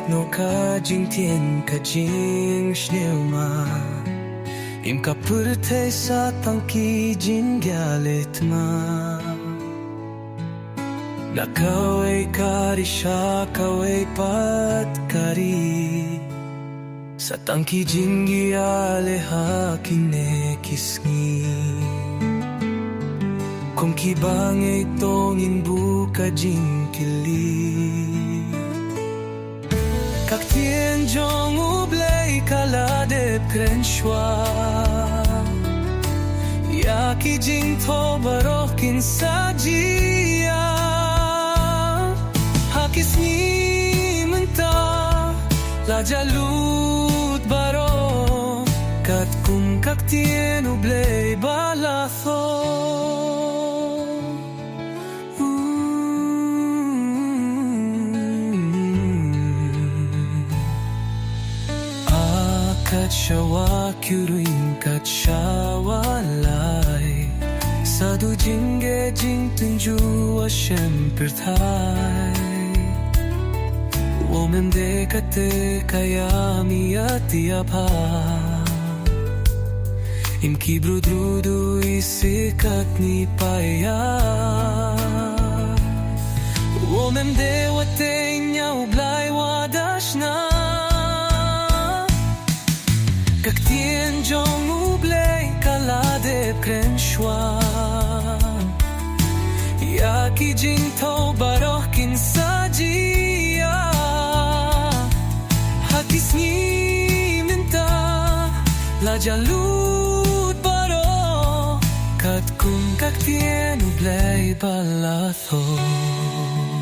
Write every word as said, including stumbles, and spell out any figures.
Noh ka jingtieng ka jingsniew ma, im ka pyrthei sa tang ki jingïaleh tma. Na kawei ka ri sha kawei pat ka ri, sa tang ki jingïaleh ha kine ki sngi. Kum kiba ngeit to ngin buh ka jingkylli, ka ktien jong U Blei ka la dep kren shuwa ïa ki jingthoh baroh kin sa jia. Ha ki sngi mynta la jia lut baroh katkum ka ktien U Blei ba la thoh. A kat shawa kyuring kat shawa lai, sa duh jingeh jingtynjuh wa shem pyrthai. Wa mem de kate ka ïa mi ïa ti ïa pha, im ki briew drudu i si katni paia. Wa mem de wa teng ïa U Blai wa dashna. Ka ktien jong U Blei ka la dep kren shuwa ïa ki jingthoh baroh kin sa jia. Ha ki sngi mynta la jia lut baroh katkum ka ktien U Blei ba la thoh.